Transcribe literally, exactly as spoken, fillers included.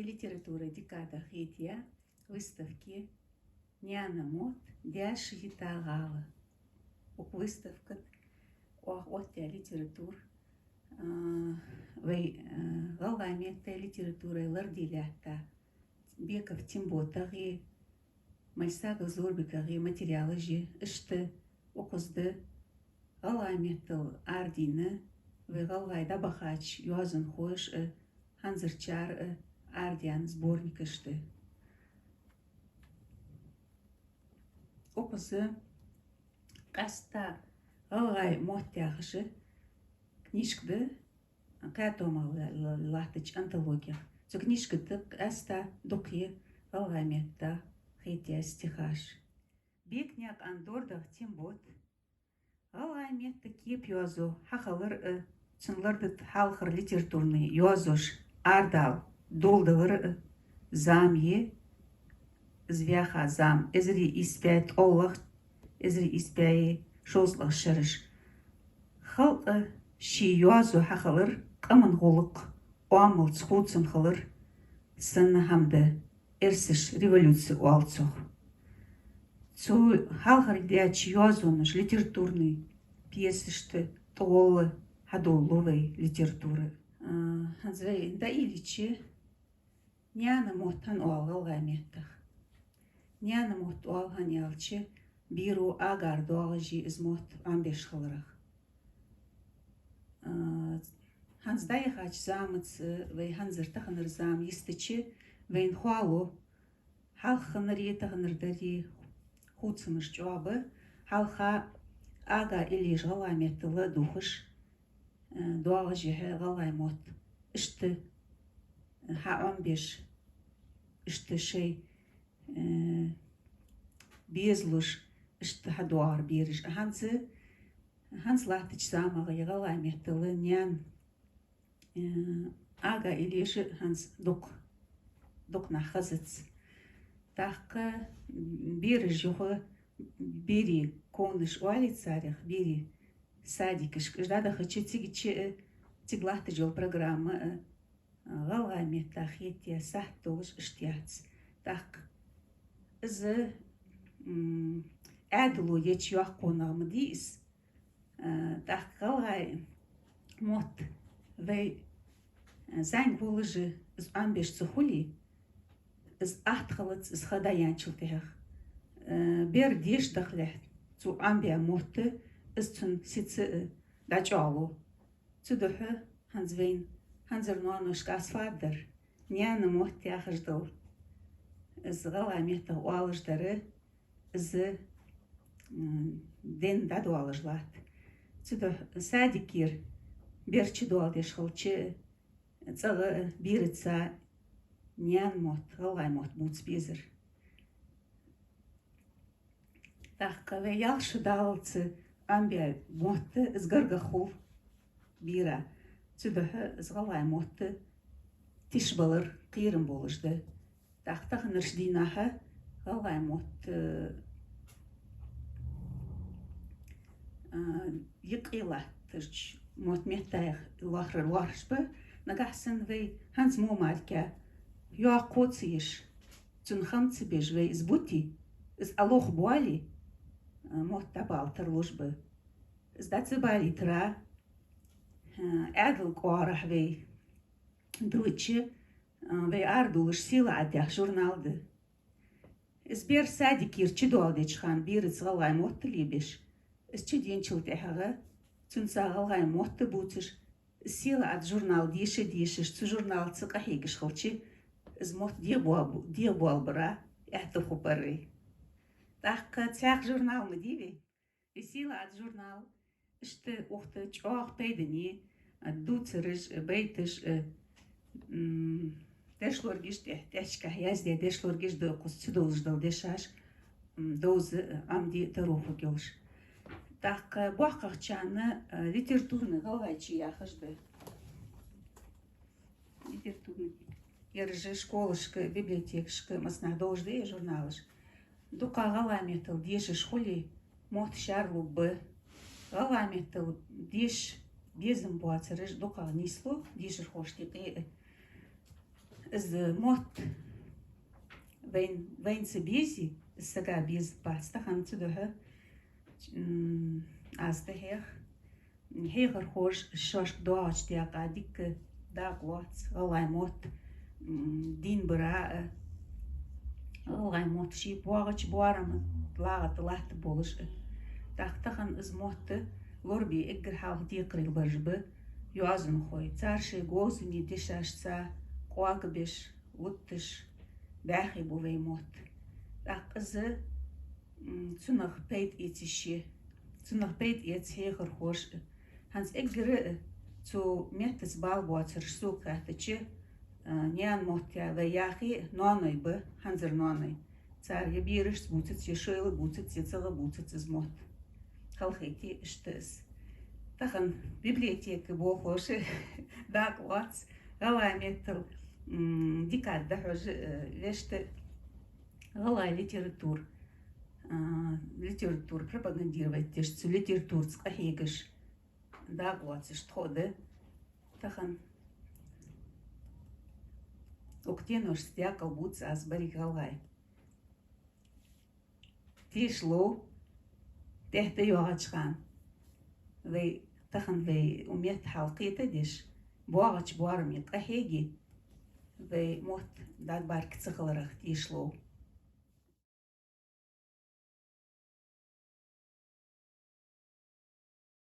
Литературан декада хетаяь выставка «Наьна мотт, даьша йита гӀала». Укх выставка тӀа оаха оттаяь литература, а, вай, а, гӀалгӀай метта литературай ларде лаьтта Беков Темботагара, Мальсагов Зурбикагара материалаш я, иштта укхаза да гӀалгӀай меттала арадена вай гӀалгӀай дӀабахача йоазонхоша а, хӀанзарчара а арадаьнна сборникаш да. Укхаза къаьстта «ГӀалгӀай мотт» яхаш книжка да, кхаь томах ла-, ла-, латтача антологех. Цу книжка тӀа къаьстта дукха я гӀалгӀай метта хетаяь стихаш. Бекнаькъан ДордагӀа Тембот гӀалгӀай метта кепайоазув хьахилар а, цун лардита хьалхара литературни йоазош арадала доладалар а зама я, из ваьха зама эзар ийс бӀаь ткъоалагӀа, эзар ийс бӀаь шовзткъалагӀа шераш. Халкъа ший йоазув хьахилар, къаман гӀулакх оамалца хувцам хилар санна хӀама да, эрсаша революци оал цох. Цу хьалхара даьча йоазонаш, литературни пьесашта тӀагӀолла хьадоладу вай литература. А, хӀанз вай дӀаайича, «Наьна мотт» хӀана оал гӀалгӀай меттах? «Наьна мотт» оал хӀана аьлча, беро агара доагӀаш я из мотт Ӏомабеш хиларах. А, хӀанз дӀаяхача замаца, вай хӀанзара таханара зама йистача, вайна хоалу хьалха хиннари таханара дари хувцамаш чӀоагӀа ба. Хьалха ага иллеш гӀалгӀай меттала дувхаш, э, доагӀаш я хьа гӀалгӀай мотт. Иштта, э, хьаӀомабеш, иштта шоай, э, безалуш, иштта хьадоагӀар бераш. ХӀанз, хӀанз латтача замах я гӀалгӀай меттала наьна, э, ага иллеш хӀанз дукха, дукха нах хезац. ТӀаккха бераш юха, берий комнаш оалий царех, берий садикашка уж дӀадахача, цига чу, э, цига латташ йола программа, э, гӀалгӀай метта хетаяь сахьат долаш иштта яц. ТӀаккха из, м, Ӏаьдало еча йоккха нагӀа ма дий из, а, тӀаккха гӀалгӀай мотт вай, а, зӀамига волаш из Ӏомабеш ца хуле, из атта хилац из ха дӀаяьнначул тӀехьагӀа. А, бер деша дахалехь цо Ӏомабаь мотт, из цун сица а дӀачӀоагӀлу. Цудухьа хӀанз вайна, хӀанзара ноаношка аз фу аргдар, наьна мотт яхаш дола из гӀалгӀай меттах оалаш дар, из, м, денна дӀадоалаш латт. Цудухьа садикера бер чудоаладеш хилча, цӀагӀа бераца наьна мотт, гӀалгӀай мотт бувца безар. ТӀаккха вай ялх шу даллалца Ӏомабаь мотт из гаргагӀа хул бера. Цудухьа из гӀалгӀай мотт тишбалар кхерам болаш да. ТӀаккха таханарча дийнахьа гӀалгӀай мотт, э, а, юкъе латтача мотт меттаех лоархӀар лоархӀаш ба. Нагахьа санна вай хӀанз мо мара йоккха ца еш, цун хам ца беш вай из бите, из Ӏолохаш боале, а, мотт дӀабала тарлуш ба. Из дӀа ца балийтара, а, Ӏаьдала кӀоаргахьа вай диллача, а, вай арадувлаш «Сийлахьат» яха журнал да. Из бер садикера чудоаладеча хана бераца гӀалгӀай мотт лебеш, из чуденначул тӀехьагӀа цунца гӀалгӀай мотт бувцаш, из «Сийлахьат» журнал деша а дешаш, цу журналца къахьегаш хилча, из мотт дегӀабоа-, дегӀабоалабара аьттув хургбар вай. ТӀаккха цхьаькха журнал ма дий вай. Из «Сийлахьат» журнал иштта укх тӀа чӀоагӀа пайдане, а, дувцараш а, байташ а, м, дешлоргаш тӀехь-, тӀехьашкахьа яздаь дешлоргаш да укхаза, цу долаш дола дешаш, м, довза а, Ӏомаде а таро хургйолаш. ТӀаккха боккхагӀчарна, а, литературни гӀалгӀайче яхаш да. Литературни. Ераш школашка, библиотекашка массанахьа долаш да е журналаш. ДукхагӀа гӀалгӀай меттала дешаш хуле, мотт шаьрлургба. ГӀалгӀай меттала деша безам боацараш дукхагӀа нийслу дешархошта юкъе а. Из мотт вайна, вайна ца безе, из сага безаргбац. Тахан цудухьа, м, аз тӀахьех, хьехархоша шоашка доагӀача даькъе дика дакъа лоац гӀалгӀай мотт, м, дийна бара а, гӀалгӀай мотт ший боагӀача боарама тӀа лагӀа тӀа латтаргболаш а. ТӀаккха тахан из мотт лорабе эггара хьалха декхарийла бараш ба йоазонхой. Цар шоай говзане дешашца къоагабеш, лутташ, баьхий ба вай мотт. ТӀаккха из, м, цунах пайда эца йиш я, цунах пайда эц хьехархоша а. ХӀанз эггара а цу меттаца бала боацараш сога хаьттача, а, наьна мотт я вай яхе а, ноаной ба, хӀанзара ноаной. Цар е берашца бувцац, е шоайла бувцац, е цӀагӀа бувцац из мотт. Халахете иштта из. Тахан библиотека болхлоша дакъа лоац гӀалгӀай меттала, м, декада дӀахьожаш, э, вешта гӀалгӀай литература, а, литература пропагандировать деш, цу литератураца къахьегаш дакъа лоацаш тхо а да. Тахан укх деношца даькъала бувц аз берригача гӀалгӀай. Тешалу, тӀехьа тӀайоагӀача хана вай, тахан вай укх метта хьал кхетадеш, боагӀача боараме къахьеге, вай мотт дӀабарг ца хиларах тешалу.